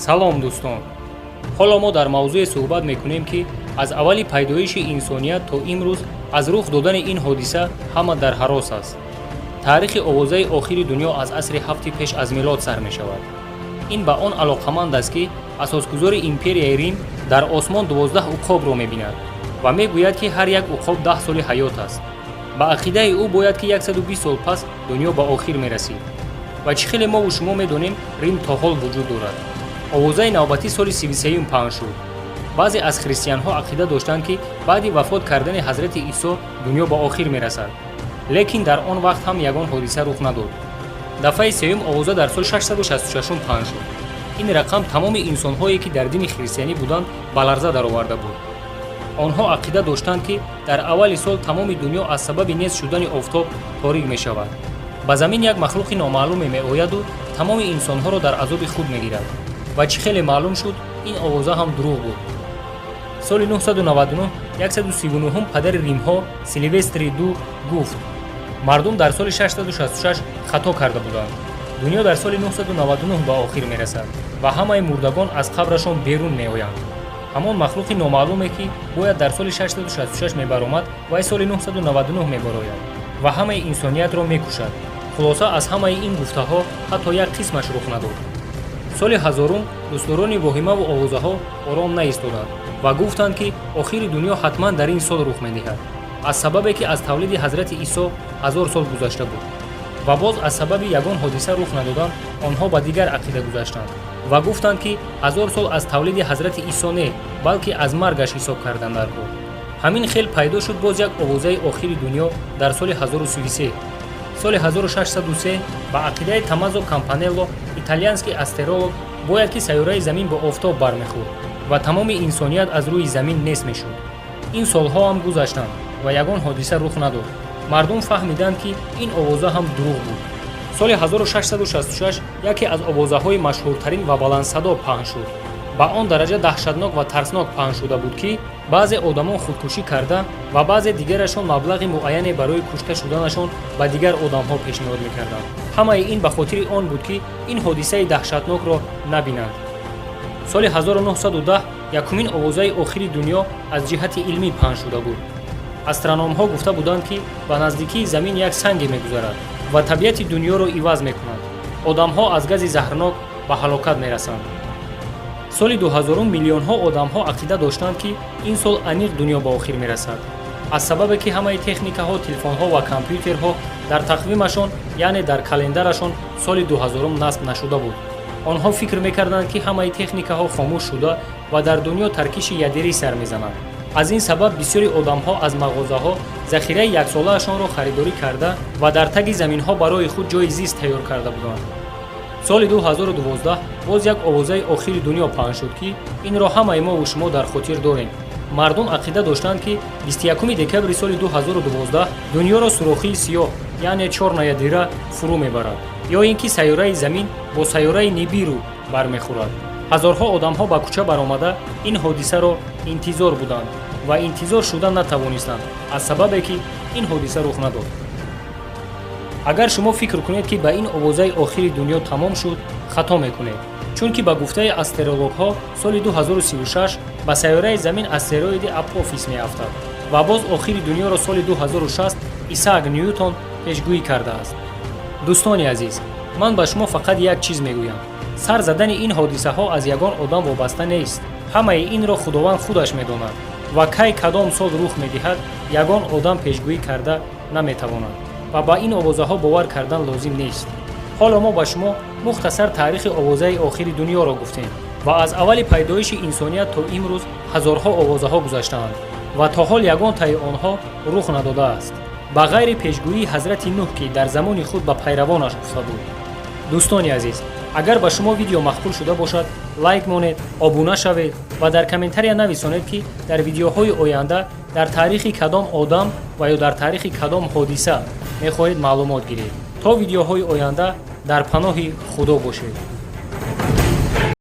Салом, дӯстон! Ҳоло мо дар мавзӯе суҳбат мекунем, ки аз аввали пайдоиши инсоният то имрӯз аз рух додани ин ҳодиса ҳама дар ҳарос аст. Таърихи овозаи охири дунё аз асри ҳафти пеш аз милод сар мешавад. Ин ба он алоқаманд аст, ки асосгузори империяи Рим дар осмон 12 уқобро мебинад ва мегӯяд, ки ҳар як уқоб 10 соли ҳаёт аст. Ба ақидаи ӯ, бояд ки 120 сол пас дунё ба охир мерасид. Ва чӣ хеле мову шумо медонем, Рим то ҳол вуҷуд дорад. Овозаи навбатӣ соли 33-юм паҳн шуд. Баъзе аз христианҳо ақида доштанд, ки баъди вафот кардани ҳазрати Исо дунё ба охир мерасад, лекин дар он вақт ҳам ягон ҳодиса рух надод. Дафъаи сеюм овоза дар соли 666 паҳн шуд. Ин рақам тамоми инсонҳое, ки дар дини христианӣ буданд, ба ларза дароварда буд. Онҳо ақида доштанд, ки дар аввали сол тамоми дунё аз сабаби нест шудани офтоб торик мешавад, ба замин як махлуқи номаълуме меояду тамоми инсонҳоро дар азоби худ мегирад. Ва чӣ хеле маълум шуд, ин овоза ҳам дурӯғ буд. Соли 999 139-ум падари римҳо Силвестри Ду гуфт: мардум дар соли 666 хато карда буданд, дунё дар соли 999 ба охир мерасад ва ҳамаи мурдагон аз қабрашон берун меоянд. Ҳамон махлуқи номаълуме, ки бояд дар соли 666 мебаромад, вай соли 999 мебарояд ва ҳамаи инсониятро мекушад. Хулоса, аз ҳамаи ин гуфтаҳо ҳатто як қисмаш рух надод. Соли ҳазорум дӯстдорони воҳимаву овозаҳо ором наистоданд ва гуфтанд, ки охири дунё ҳатман дар ин сол рух медиҳад, аз сабабе ки аз тавлиди ҳазрати Исо 1000 сол гузашта буд. Ва боз аз сабаби ягон ҳодиса рух надодан, онҳо ба дигар ақида гузаштанд ва гуфтанд, ки 1000 сол аз тавлиди ҳазрати Исо не, балки аз маргаш ҳисоб кардан дар кор. Ҳамин хел пайдо шуд боз як овозаи охири дунё дар соли 1033. Соли 1603, ба ақидаи Томмазо Кампанелло, итальянский астролог, бояд ки сайёраи Замин бо офтоб бармехӯрд ва тамоми инсоният аз рӯи замин нест мешуд. Ин солҳо ҳам гузаштанд ва ягон ҳодиса рух надод. Мардум фаҳмиданд, ки ин овоза ҳам дурӯғ буд. Соли 1666 яке аз овозаҳои машҳуртарин ва баландсадо паҳн шуд. Ба он дараҷа даҳшатнок ва тарснок паҳн шуда буд, ки баъзе одамон худкушӣ карда ва баъзе дигарашон маблағи муайяне барои кушта шуданашон ба дигар одамҳо пешниҳод мекарданд. Ҳамаи ин ба хотири он буд, ки ин ҳодисаи даҳшатнокро набинанд. Соли 1910 якумин овозаи охири дунё аз ҷиҳати илмӣ паҳн шуда буд. Астрономҳо гуфта буданд, ки ба наздикии Замин як санге мегузарад ва табиати дунёро иваз мекунад, одамҳо аз гази заҳрнок ба ҳалокат мерасанд. Соли 2000 миллионҳо одамҳо ақида доштанд, ки ин сол аниқ дунё ба охир мерасад, аз сабабе ки ҳамаи техникаҳо, телефонҳо ва компютерҳо дар тақвимашон, яъне дар календарашон, соли 2000 насб нашуда буд. Онҳо фикр мекарданд, ки ҳамаи техникаҳо хомӯш шуда ва дар дунё таркиши ядерӣ сар мезанад. Аз ин сабаб бисёри одамҳо аз мағозаҳо захираи яксолаашонро харидорӣ карда ва дар таги заминҳо барои худ ҷойи зист тайёр карда буданд. Соли 2012 боз як овозаи охири дунё паҳн шуд, ки инро ҳамаи мову шумо дар хотир дорем. Мардум ақида доштанд, ки 21 декабри соли 2012 дунёро сурохии сиёҳ, яъне чёрная дыра, фурӯ мебарад ё ин ки сайёраи Замин бо сайёраи Нибиру бармехӯрад. Ҳазорҳо одамҳо ба кӯча баромада, ин ҳодисаро интизор буданд ва интизор шуда натавонистанд, аз сабабе ки ин ҳодиса рух надод. Агар шумо фикр кунед, ки ба ин овозаи охири дунё тамом шуд, хато мекунед, чунки ба гуфтаи астрологҳо соли 2036 ба сайёраи Замин астероиди Апофис меафтад ва боз охири дунёро соли 2060 Исаак Ньютон пешгӯӣ кардааст. Дӯстони азиз, ман ба шумо фақат як чиз мегӯям: сар задани ин ҳодисаҳо аз ягон одам вобаста нест. Ҳамаи инро Худованд худаш медонад ва кай кадом сол рух медиҳад, ягон одам пешгӯӣ карда наметавонад ва ба ин овозаҳо бовар кардан лозим нест. Ҳоло мо ба шумо мухтасар таърихи овозаи охири дунёро гуфтем ва аз аввали пайдоиши инсоният то имрӯз ҳазорҳо овозаҳо гузаштаанд ва то ҳол ягон таи онҳо рух надодааст, ба ғайри пешгӯии ҳазрати Нӯҳ, ки дар замони худ ба пайравонаш гуфта буд. Дӯстони азиз, агар ба шумо видео маъқул шуда бошад, лайк монед, обуна шавед ва дар комментария нависонед, ки дар видеоҳои оянда дар таърихи кадом одам ва ё дар таърихи кадом ҳодиса мехоҳед маълумот гиред. То видеоҳои оянда дар паноҳи Худо бошед.